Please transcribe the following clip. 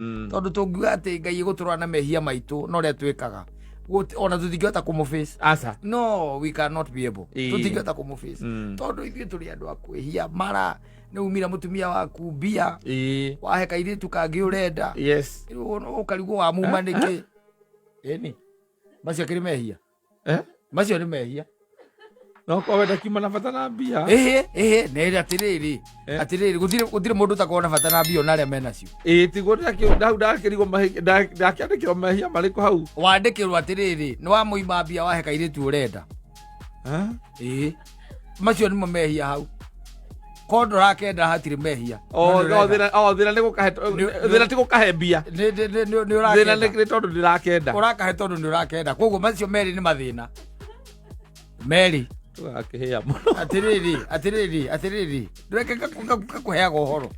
Tondũ tũngiuga atĩ Ngai egũtũrora na mehia maitũ na ũrĩa twĩkaga, ona tũtingĩhota kũmũface. Aca. No, we cannot be able. Tũtingĩhota kũmũface tondũ ithuĩ tũrĩ andũ a kwĩhia. Mara nĩ umira mũtumia waku mbia, wahe kairĩtu kangĩ ũrenda. Rĩu ũkarigwo wamuma nĩkĩ. Ĩni macio akĩrĩ mehia? Eh? Macio nĩ mehia. No korwo ndakiuma na bata na mbia. Ĩhĩ, nĩ atĩrĩrĩ, Eh. atĩrĩrĩ, gũtirĩ mũndũ ũtakorwo na bata na mbia, ona arĩa menacio. Ĩĩ, tiguo hau ndakĩrigwo ndakĩandĩkĩrwo mehia marĩkũ hau? Wandĩkĩrwo atĩrĩrĩ, nĩ wamũima mbia, wahe kairĩtu ũrenda. Eh? Ĩĩ, macio nĩmo mehia hau. Korwo ndũrakenda, hatirĩ mehia. O No nĩ ũrenda. Thĩna, o thĩna nĩ gũkahe, thĩna ti gũkahe mbia. Nĩ Thĩna ũrakenda. nĩ tondũ ndĩrakenda. Ũrakahe tondũ nĩ ũrakenda, koguo macio merĩ nĩ mathĩna merĩ. Tũgakĩhĩa mũno. Atĩrĩrĩ, atĩrĩrĩ, atĩrĩrĩ, ndũreke gakũheaga ũhoro.